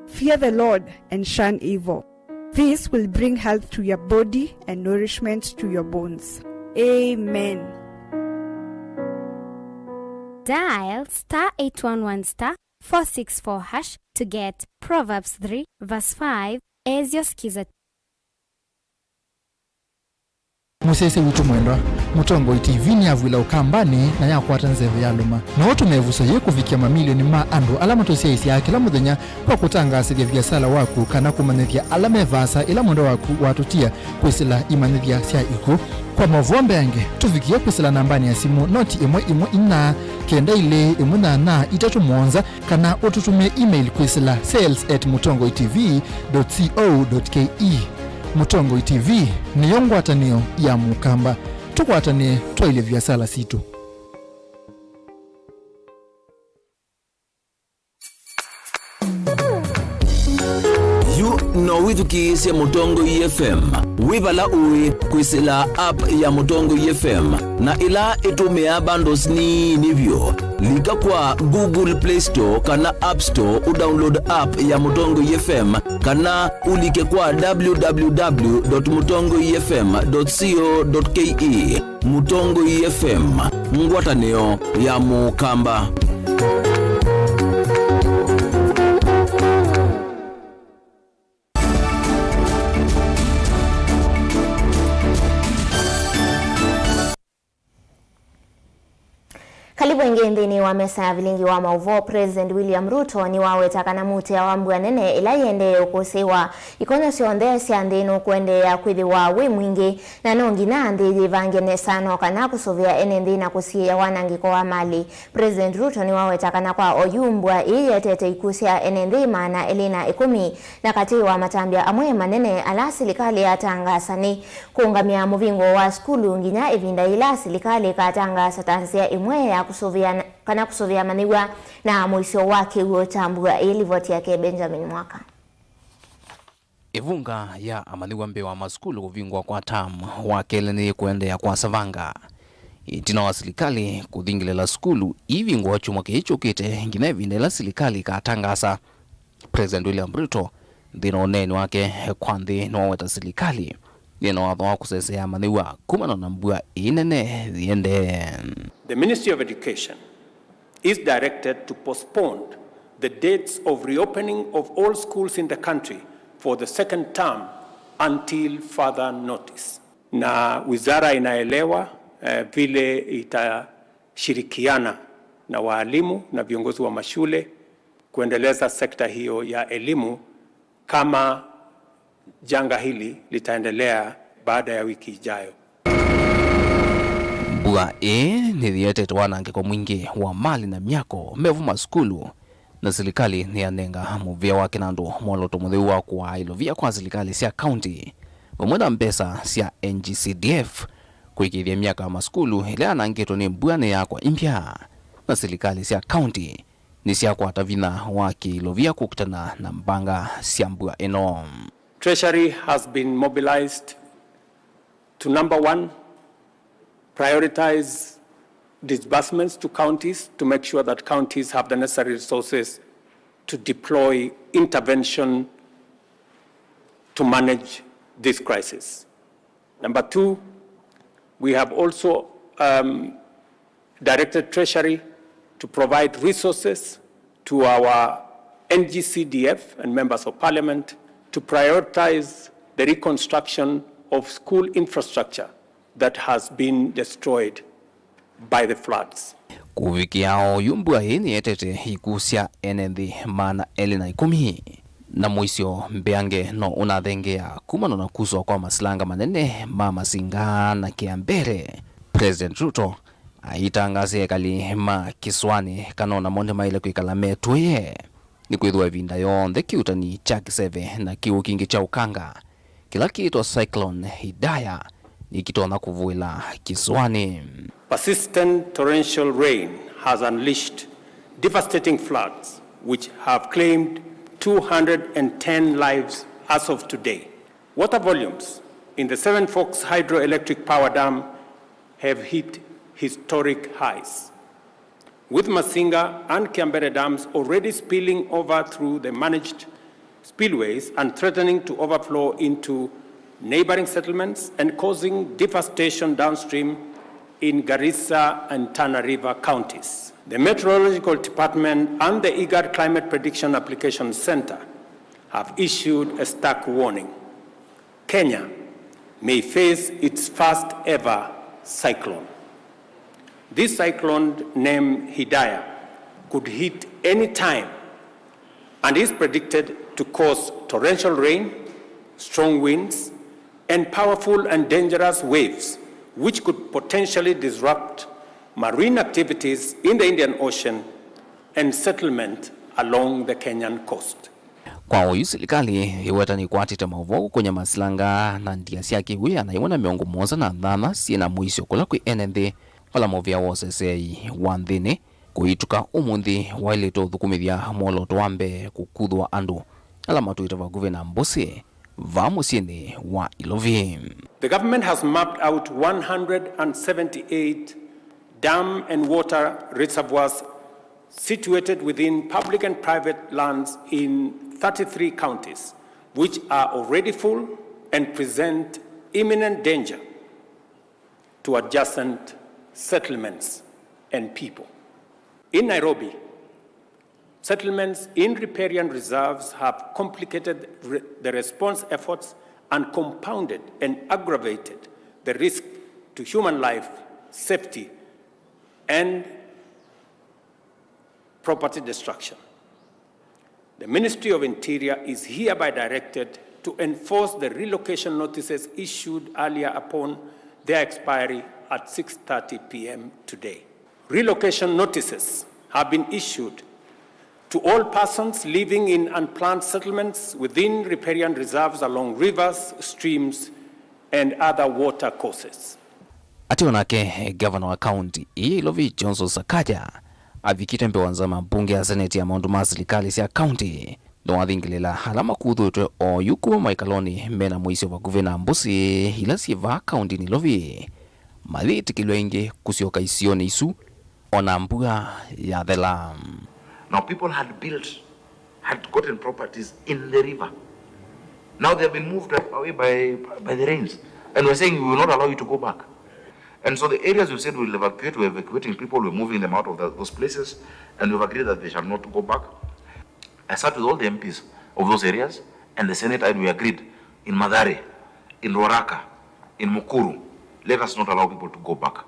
Fear the Lord and shun evil. This will bring health to your body and nourishment to your bones. Amen. Dial star eight one one star four six four hash to get Proverbs three verse five as your skiza. Mũsyaĩĩsya witũ mwendwa, Mũtongoi T V nĩyavw'ĩla Ũkambanĩ na yakwata nzeve yalũma. No ũtũme ĩvuso yĩĩ kũvikĩa mamilioni ma andũ ala matũsyaĩĩsyaa kĩla mũthenya kwa kũtangaasĩthya viasala waku kana kũmanyĩthya ala me vaasa ĩla mwendwa waku watũtia kwĩsĩla imanyĩthya sya ikw'ũ. Kwa maũvoo mbeange, tũvikĩe kwĩsĩla nambanĩ ya simũ noti ĩmwe ĩmwe inya kenda ilĩ ĩmwe nyanya itatũ mũonza, kana ũtũtũmĩe email kwĩsĩla sales at mũtongoi T V dot co dot K E. Mũtongoi T V nĩyo ngwatanĩo ya Mũkamba. Tũkwatanĩe twaĩlye viasala sitũ. Yu no wĩthukĩĩsye Mũtongoi F M wĩ vala ũĩ kwĩsĩla app ya Mũtongoi F M, na ĩla ĩtũmĩaa bundles nini vyũ. Lika kwa Google Play Store kana App Store ũdownload app ya Mũtongoi F M, kana ũlike kwa w w w dot mũtongoi f m dot co dot k e. Mũtongoi F M, ngwatanĩo ya Mũkamba. Karibu ĩngĩ nthĩnĩ wa mesa ya vilingi wa maũvoo. President William Ruto nĩwaweta kana mũtĩa wa mbua nene ĩla yĩendee ũkũsĩĩwa, ikonyo syonthe sya nthĩ nũkũendeea kwĩthĩwa wĩ mwingĩ, na no nginya nthĩ yĩvange nesa no kana kũsũvĩa ene nthĩ na kũsiĩĩa wanangĩko wa malĩ. President Ruto nĩwaweta kana kwa oyu mbua ĩĩ yetete ikw'ũ sya ene nthĩ maana elĩ na ĩkũmi, na katĩ wa matambya amwe manene ala silikalĩ yatangaasa nĩ kũũngamya mũvingũo wa sukulu nginya ĩvinda yĩla silikalĩ ĩkatangaasa ta nzĩa ĩmwe ya kũsũvĩa na, kana kũsũvĩa amanyĩw'a na mũisyo wa kĩw'ũ kya mbua ĩĩ. Livoti yake Benjamin Mwaka. Ĩvunga ya amanyĩw'a mbee wa masukulu kũvingũa kwa tam wa kelĩ nĩyĩkũendeea kwasavanga. Ĩtina wa silikalĩ kũthingĩlĩla sukulu ivingũa kyumwa kĩĩ kyũkĩte nginya ĩvinda yĩla silikalĩ ĩkatangaasa, President William Ruto, nthĩnĩ wa ũneeni wake kwa nthĩ, nĩwaweta silikalĩ yĩna watho wa kũsesea amanyĩw'a kumana na mbua ĩĩ nene yĩendee. The Ministry of Education is directed to postpone the dates of reopening of all schools in the country for the second term until further notice. Na wizara inaelewa, eh, vile itashirikiana na waalimu na viongozi wa mashule kuendeleza sekta hiyo ya elimu kama janga hili litaendelea baada ya wiki ijayo. Mbua ĩĩ nĩyĩetete wanangĩko mwingĩ wa malĩ na myako, mevu masukulu, na silikalĩ nĩyanenga mũvĩa wa kĩnandũ mwolooto mũtheu wa kũaa ilovia kwa silikalĩ sya kaunti vamwe na mbesa sya N G C D F kũĩkĩĩthya myako ya masukulu ĩla yanangĩtwe nĩ mbua nĩyakwa imbya, na silikalĩ sya kaunti nĩsyakwata vinya wa kĩilovia kũkitana na mbanga sya mbua ĩno. Treasury has been mobilized to, number one, prioritize disbursements to counties to make sure that counties have the necessary resources to deploy intervention to manage this crisis. Number two, we have also, um, directed Treasury to provide resources to our N G C D F and Members of Parliament to prioritize the reconstruction of school infrastructure that has been destroyed by the floods. Kũvikĩa oyu, mbua ĩĩ nĩyetete ikw'ũ sya ene nthĩ maana elĩ na ĩkũmi, na mũisyo mbeange no ũnathengea kumana na kuswa kwa masilanga manene ma masinga na kĩa mbere. President Ruto aitangaasya ekali ma kĩsũanĩ kana o namo nĩmaĩle kwĩkala metũĩe, nĩkwĩthĩwa ĩvinda yonthe kĩuutani kya kĩseve na kĩw'ũ kingĩ kya ũkanga kĩla kĩĩtwa Cyclone Hidaya nĩkĩtonya kũvũĩla kĩsũanĩ. Persistent torrential rain has unleashed devastating floods which have claimed two hundred and ten lives as of today. Water volumes in the Seven Forks Hydroelectric Power Dam have hit historic highs, with Masinga and Kiambere dams already spilling over through the managed spillways and threatening to overflow into neighboring settlements and causing devastation downstream in Garissa and Tana River counties. The Meteorological Department and the IGAD Climate Prediction Application Center have issued a stark warning. Kenya may face its first ever cyclone. This cyclone, named Hidaya, could hit any time and is predicted to cause torrential rain, strong winds, and powerful and dangerous waves, which could potentially disrupt marine activities in the Indian Ocean and settlement along the Kenyan coast. Kwa oyu, silikalĩ ĩweta nĩkwatĩte maũvoo kũkũnya masilanga na ndia sya kĩwĩa na ĩmwe na mĩongo mũonza na nthantha syĩ na mũisyo kũla kwĩ ene nthĩ vala mũvĩa wa ũseseei wa nthĩnĩ kũituka ũmũnthĩ waĩlĩte ũthũkũmĩthya mwolooto wa mbee kũkuthwa andũ ala matũĩte vakuvĩ na mbũsĩ vaa mũsyĩnĩ wa Ilovi. The government has mapped out one hundred and seventy-eight dam and water reservoirs situated within public and private lands in thirty-three counties, which are already full and present imminent danger to adjacent settlements and people. In Nairobi, settlements in riparian reserves have complicated re- the response efforts and compounded and aggravated the risk to human life, safety, and property destruction. The Ministry of Interior is hereby directed to enforce the relocation notices issued earlier upon their expiry at six thirty p m today. Relocation notices have been issued to all persons living in unplanned settlements within riparian reserves along rivers, streams, and other water courses. Ateo nake, ngavana wa kaunti ĩĩ ya Ilovi, Johnson Sakaja, avikĩte mbee wa nzama mbunge ya seneti ya maũndũ ma silikalĩ sya kaunti, nĩwathingĩlĩla ala makuthwĩtwe oyu kuma maikalonĩ mena mũisyo vakuvĩ na mbũsĩ ila syĩ vaa kauntinĩ Ilovi mathĩtĩkĩlw'a ĩngĩ kũsyoka isionĩ isu o na mbua yathela. Now people had built, had gotten properties in the river. Now they have been moved away by, by the rains. And we're saying we will not allow you to go back. And so the areas we've said we'll evacuate, we're evacuating people, we're moving them out of the, those places, and we've agreed that they shall not go back. I sat with all the M Ps of those areas and the Senate, and we agreed in Mathare, in Ruaraka, in Mukuru, let us not allow people to go back.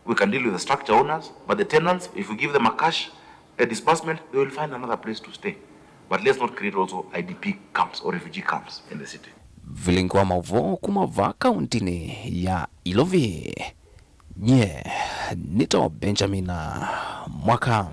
We can deal with the structure owners, but the tenants, if we give them a cash, a disbursement, they will find another place to stay. But let's not create also I D P camps or refugee camps in the city. Vilingi wa maũvoo kuma vaa kauntinĩ ya Ilovi, nyie nĩtawa Benjamina Mwaka.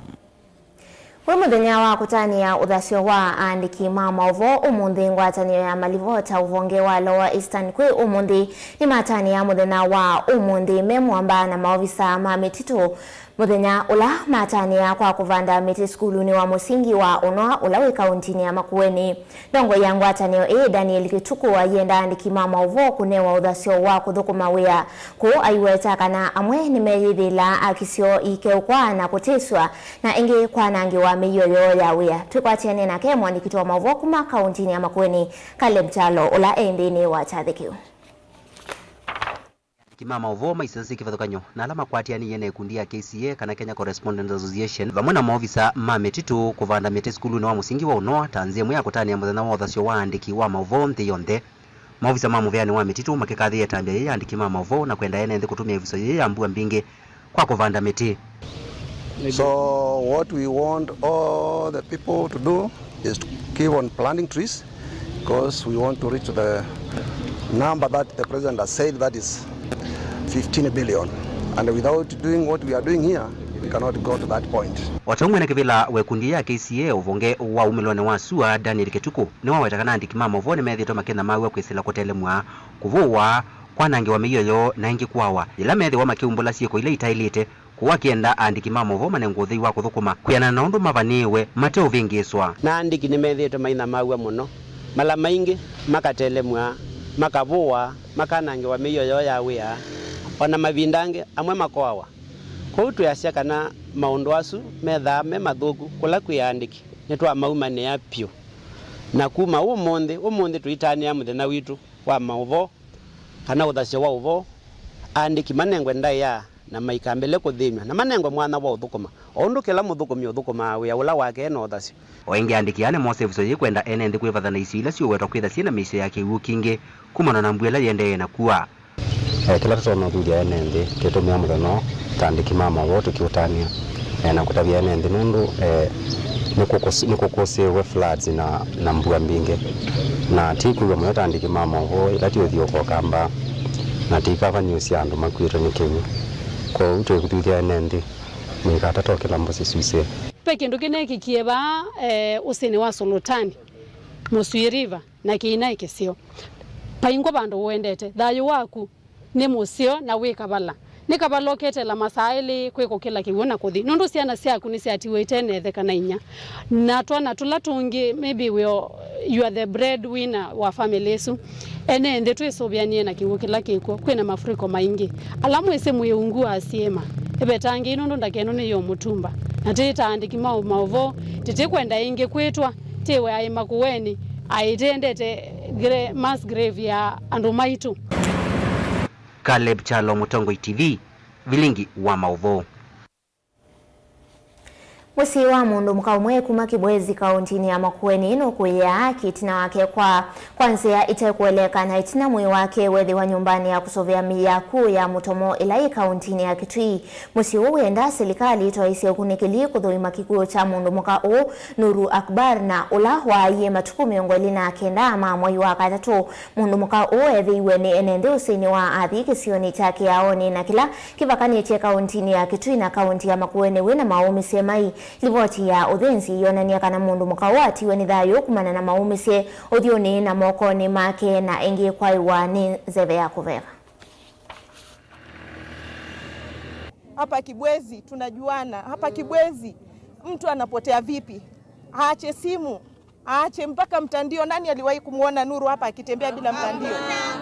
Wĩ mũthenya wa kũtanĩa ũthasyo wa aandĩki ma maũvoo ũmũnthĩ, ngwatanĩo ya malivota ũvonge wa Lower Eastern kwĩ ũmũnthĩ nĩmatanĩa mũthenya wa ũmũnthĩ me mũamba na maovisa ma mĩtitũ, mũthenya ũla matanĩa kwa kũvanda mĩtĩ sukulunĩ wa mũsingi wa Ũnoa ũla wĩ kauntinĩ ya Makueni. Ndongoi ya ngwatanĩo ĩĩ, Daniel Kĩtukũ, ayenda aandĩki ma maũvoo kũnewa ũthasyo wa kũthũkũma wĩa kũu, aiweta kana amwe nĩmeyĩthĩlaa akisyo ikeũkwaa na kũtĩsw'a, na ĩngĩ kwanangĩwa mĩio yoo ya wĩa. Twĩkwatĩanĩe nake mũandĩki witũ wa maũvoo kuma kauntinĩ ya Makueni, Caleb Kyalo, ũla e nthĩnĩ wa kyathĩ kĩu. Aandĩki ma maũvoo maisesĩ kĩvathũkany'o na ala makwatĩanĩie na ĩkundi ya K C A, kana Kenya Correspondents Association, vamwe na maovisa ma mĩtitũ kũvanda mĩtĩ sukulunĩ wa mũsingi wa Ũnoa ta nzĩa ĩmwe ya kũtanĩa mũthenya wa ũthasyo wa aandĩki wa maũvoo nthĩ yonthe. Maovisa ma mũvĩanĩ wa mĩtitũ makĩkathĩĩa ĩtambya yĩĩ ya aandĩki ma maũvoo na kwenda ene nthĩ kũtũmĩa ĩvuso yĩĩ ya mbua mbingĩ kwa kũvanda mĩtĩ. So what we want all the people to do is to keep on planting trees, because we want to reach the number that the president has said, that is fifteen billion. And without doing what we are doing here, we cannot go to that point. O ta ũu mwene kĩvĩla wa ĩkundi ya K C A ũvonge wa umĩlonĩ wa sua, Daniel Kĩtukũ, nĩwaweta kana aandĩki ma maũvoo nĩmethĩĩtwe makĩthamaw'a kwĩsĩla kũtelemw'a, kũvũwa, kwanangĩwa mĩio yoo, na ĩngĩ kũawa yĩla methĩwa makĩumbũla syĩko ila itaĩlĩte, kũu akĩenda aandĩki ma maũvoo manengwe ũthei wa kũthũkũma kwĩanana na ũndũ mavanĩĩwe mate ũvĩngĩĩswa. Na aandĩki nĩmethĩĩtwe maithamaw'a mũno, mala maingĩ makatelemw'a, makavũwa, makanangĩwa mĩio yoo ya wĩa, o na mavinda angĩ amwe makoawa. Kwoou twĩasya kana maũndũ asu methaa me mathũku kũla kwĩ aandĩki, nĩtwamaumanĩa vyũ. Na kuma ũmũnthĩ, ũmũnthĩ tũitanĩa mũthenya witũ wa maũvoo, kana ũthasyo wa ũvoo, aandĩki manengwe ndaĩa Na maikambĩle kũthĩnw'a, na manengwe mwanya wa ũthũkũma, o ũndũ kĩla mũthũkũmi ũthũkũmaa wĩa ũla wake e na ũthasyo. O ĩngĩ, aandĩki aa nĩmosĩ ĩvuso yĩĩ kwenda ene nthĩ kwĩvatha na isio ila siũwetwa kwĩthasya na mĩisyo ya kĩw'ũ kingĩ kumana na mbua ĩla yĩendee na kua. Eh, kĩla tũtonya ũthuthya ene nthĩ, twĩtũmĩa mũthenya ũũ ta andĩki ma maũvoo tũkĩũtanĩa, eh, na kũtavya ene nthĩ nũndũ, eh, nĩkũkũs-, nĩkũkũsĩĩwe floods na, na mbua mbingĩ. Na tĩkwĩw'a mũyo ta andĩki ma maũvoo ĩla tĩũthiũũka Ũkamba, na tĩikava news sya andũ makuĩtwe nĩ kĩw'ũ. Kwoou twĩkũthuthya ene nthĩ mũikatate o kĩla mbũsĩ syusĩe. Ve kĩndũ kĩneekĩkie vaa, eh, ũsĩnĩ wa Solotani, Mũsui River, na kĩinaĩ kĩseo. Paingwa vandũ ũendete, thayũ waku nĩ mũseo na wĩ kavala. Nĩ kavala ũketela masaa elĩ kwĩ kũkĩla kĩw'ũ na kũthi, nũndũ syana syaku nĩsyatiwe ite na ĩthe kana inyia. Na twana tũla tũngĩ, maybe we are, you are the bread winner wa family ĩsu. Ene nthĩ twĩsũvĩanie na kĩw'ũ kĩla kĩkw'o, kwĩna mafuriko maingĩ. Ala mwĩsĩ mwĩ ungu wa syĩma, ĩvetangĩi nũndũ ndaka ĩno nĩ yo mũtumba. Na tĩ ta andĩki ma maũvoo, tĩtĩkwenda ĩngĩ kwĩtwa, tĩwe aĩ Makueni, aĩ tĩendete gra-, mass grave ya andũ maitũ. Caleb Kyalo, Mũtongoi T V, Vilingi wa Maũvoo. Mũsyĩ wa mũndũ mũka ũmwe kuma Kibwezi, kaũntinĩ ya Makueni, nũkũĩaa kĩtina wake kwa, kwa nzĩa ĩtekũeleka, na ĩtina mwĩĩ wake wethĩwa nyũmbanĩ ya kũsũvĩa mĩĩ ya akũũ ya Mũtomo ĩla yĩ kaũntinĩ ya Kitui. Mũsyĩ ũũ wĩenda silikalĩ ĩtwaĩsye ũkunĩkĩli kũthũima kĩkw'ũ kya mũndũ mũka ũũ, Nuru Akbar, na ũla waaie matukũ mĩongo ĩlĩ na kenda ma mwei wa katatũ. Mũndũ mũka ũũ ethĩiwe nĩ ene nthĩ ũsĩnĩ wa Athi kĩsionĩ kya Kĩaonĩ na kĩla kĩvakanĩtye kaũntinĩ ya Kitui na kaũnti ya Makueni wĩna maũmĩsye mai. Livoti ya ũthĩnzi yonany'a kana mũndũ mũka ũũ atiwe nĩ thayũ kumana na maũmĩsye ũthyũnĩ na mokonĩ make na ĩngĩ kwaĩwa nĩ nzeve ya kũveva. Hapa Kibwezi tunajuana. Hapa Kibwezi mtu anapotea vipi? Aache simu, aache mpaka mtandio. Nani aliwahi kumwona Nuru hapa akitembea bila mtandio?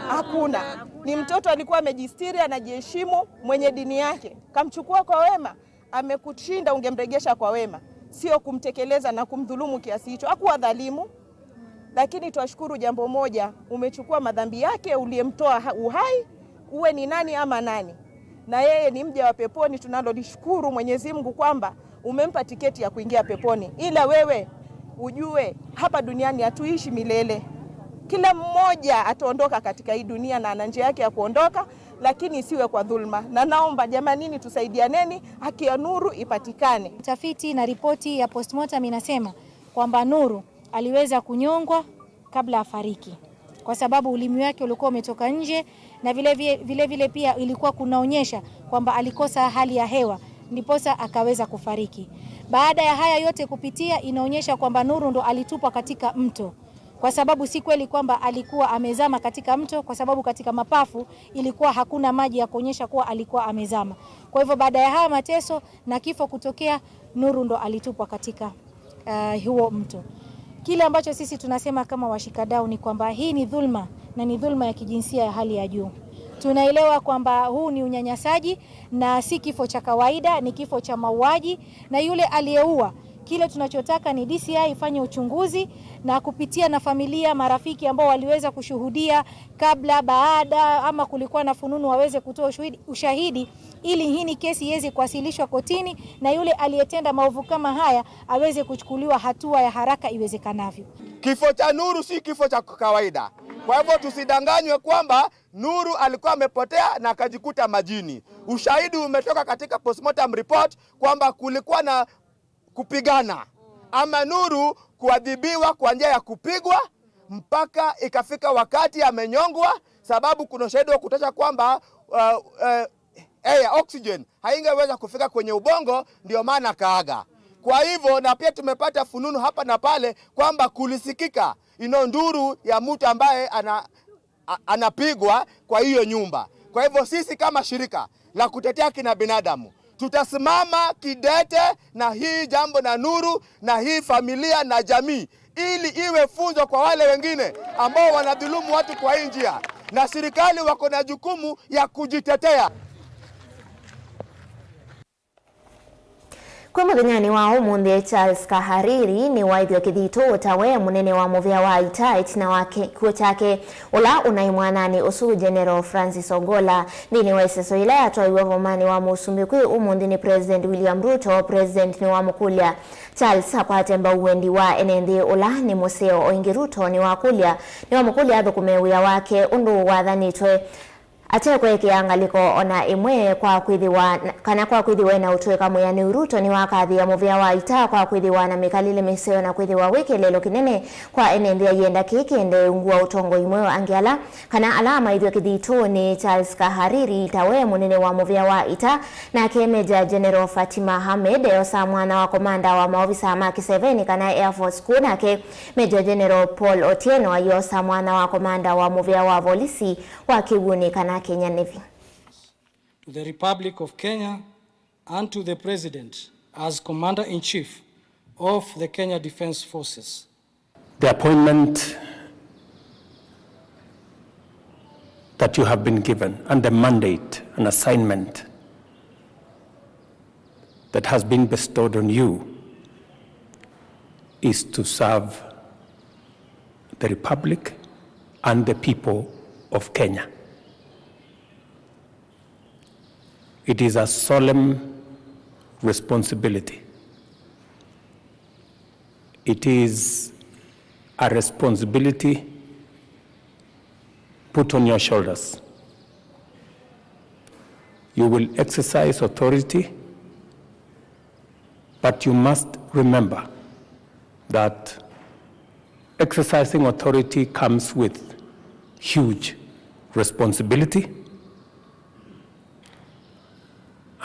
Hakuna. Ni mtoto alikuwa amejistiri, anajiheshimu, mwenye dini yake. Kamchukua kwa wema, amekushinda, ungemregesha kwa wema, sio kumtekeleza na kumdhulumu kiasi hicho. Hakuwa dhalimu, lakini twashukuru jambo moja, umechukua madhambi yake, uliyemtoa ha-, uhai, uwe ni nani ama nani, na yeye ni mja wa peponi. Tunalolishukuru Mwenyezi Mungu kwamba umempa tiketi ya kuingia peponi, ila wewe ujue hapa duniani hatuishi milele. Kila mmoja ataondoka katika hii dunia na ana njia yake ya kuondoka, lakini isiwe kwa dhulma. Na naomba jamanini, tusaidianeni, haki ya Nuru ipatikane. Utafiti na ripoti ya postmortem inasema kwamba Nuru aliweza kunyongwa kabla afariki, kwa sababu ulimi wake ulikuwa umetoka nje, na vile vile, vile vile pia ilikuwa kunaonyesha kwamba alikosa hali ya hewa, ndiposa akaweza kufariki. Baada ya haya yote kupitia, inaonyesha kwamba Nuru ndo alitupwa katika mto, kwa sababu si kweli kwamba alikuwa amezama katika mto, kwa sababu katika mapafu ilikuwa hakuna maji ya kuonyesha kuwa alikuwa amezama. Kwa hivyo, baada ya haya mateso na kifo kutokea, Nuru ndo alitupwa katika, uh, huo mto. Kile ambacho sisi tunasema kama washikadau ni kwamba hii ni dhulma, na ni dhulma ya kijinsia ya hali ya juu. Tunaelewa kwamba huu ni unyanyasaji na si kifo cha kawaida, ni kifo cha mauaji, na yule aliyeua, kile tunachotaka ni D C I ifanye uchunguzi na kupitia na familia, marafiki ambao waliweza kushuhudia kabla, baada, ama kulikuwa na fununu, waweze kutoa ushuhidi-, ushahidi, ili hii kesi iweze kuwasilishwa kotini na yule aliyetenda maovu kama haya aweze kuchukuliwa hatua ya haraka iwezekanavyo. Kifo cha Nuru si kifo cha kawaida. Kwa hivyo tusidanganywe kwamba Nuru alikuwa amepotea na akajikuta majini. Ushahidi umetoka katika postmortem report kwamba kulikuwa na kupigana ama Nuru kuadhibiwa kwa njia ya kupigwa mpaka ikafika wakati amenyongwa, sababu kuna ushahidi wa kutosha kwamba, uh, uh, air, oxygen, haingeweza kufika kwenye ubongo, ndio maana akaaga. Kwa hivyo, na pia tumepata fununu hapa na pale kwamba kulisikika ino nduru ya mtu ambaye ana, a-, anapigwa kwa hiyo nyumba. Kwa hivyo, sisi kama shirika la kutetea kina binadamu, tutasimama kidete na hii jambo na Nuru na hii familia na jamii, ili iwe funzo kwa wale wengine ambao wanadhulumu watu kwa hii njia, na serikali wako na jukumu ya kujitetea. Kwĩ mũthenyanĩ wa ũmũnthĩ, Charles Kahariri nĩwaĩthw'a kĩthito ta we mũnene wa mũvĩa wa ita ĩtina wa kĩ-, kĩkw'ũ kyake ũla ũnaĩ mwananĩ ũsu, General Francis Ogolla. Nthĩnĩ wa ĩseso yĩla yatwaiwe vomanĩ wa mũsumbĩ kwĩ ũmũnthĩ nĩ President William Ruto, President nĩwamũkũlya Charles akwate mbau wendi wa ene nthĩ ũla nĩ mũseo. O ĩngĩ, Ruto nĩwakũlya, nĩwamũkũlya athũkũme wĩa wake ũndũ wathanĩtwe, atekũekea ngalĩko o na ĩmwe kwa kwĩthĩwa, kana kwa kwĩthĩwa ena ũtũĩka mwĩanĩu. Ruto nĩwakathĩĩa mũvĩa wa ita kwa kwĩthĩwa na mĩkalĩle mĩseo na kwĩthĩwa wĩ kĩeleelo kĩnene kwa ene nthĩ ayenda kĩĩ kĩendee ungu wa ũtongoi mweũ. Angĩ ala, kana ala amaĩthw'a kĩthito nĩ Charles Kahariri ta we mũnene wa mũvĩa wa ita, nake Major General Fatima Ahmed eosaa mwanya wa komanda wa maovisa ma kĩseveni kana Air Force, kũu nake Major General Paul Otieno ayosa mwanya wa komanda wa mũvĩa wa volisi wa kĩw'ũnĩ kana Kenya Navy. To the Republic of Kenya and to the President as Commander-in-Chief of the Kenya Defence Forces. The appointment that you have been given and the mandate and assignment that has been bestowed on you is to serve the Republic and the people of Kenya. It is a solemn responsibility. It is a responsibility put on your shoulders. You will exercise authority, but you must remember that exercising authority comes with huge responsibility,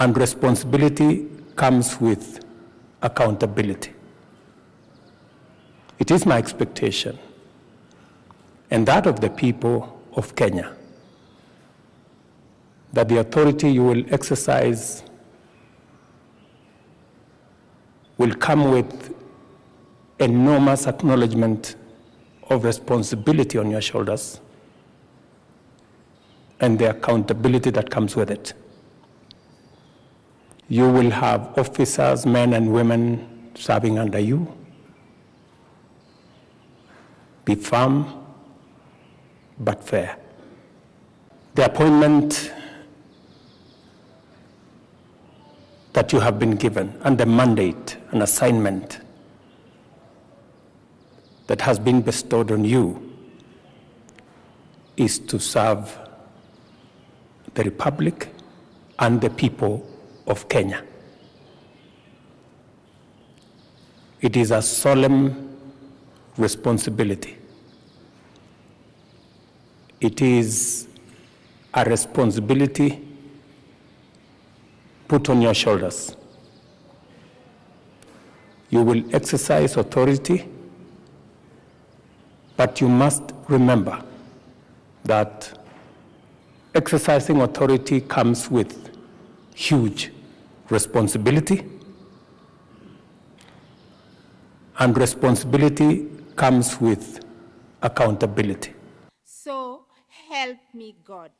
and responsibility comes with accountability. It is my expectation and that of the people of Kenya that the authority you will exercise will come with enormous acknowledgement of responsibility on your shoulders and the accountability that comes with it. You will have officers, men and women, serving under you. Be firm, but fair. The appointment that you have been given and the mandate and assignment that has been bestowed on you is to serve the Republic and the people of Kenya. It is a solemn responsibility. It is a responsibility put on your shoulders. You will exercise authority, but you must remember that exercising authority comes with huge responsibility, and responsibility comes with accountability. So help me God.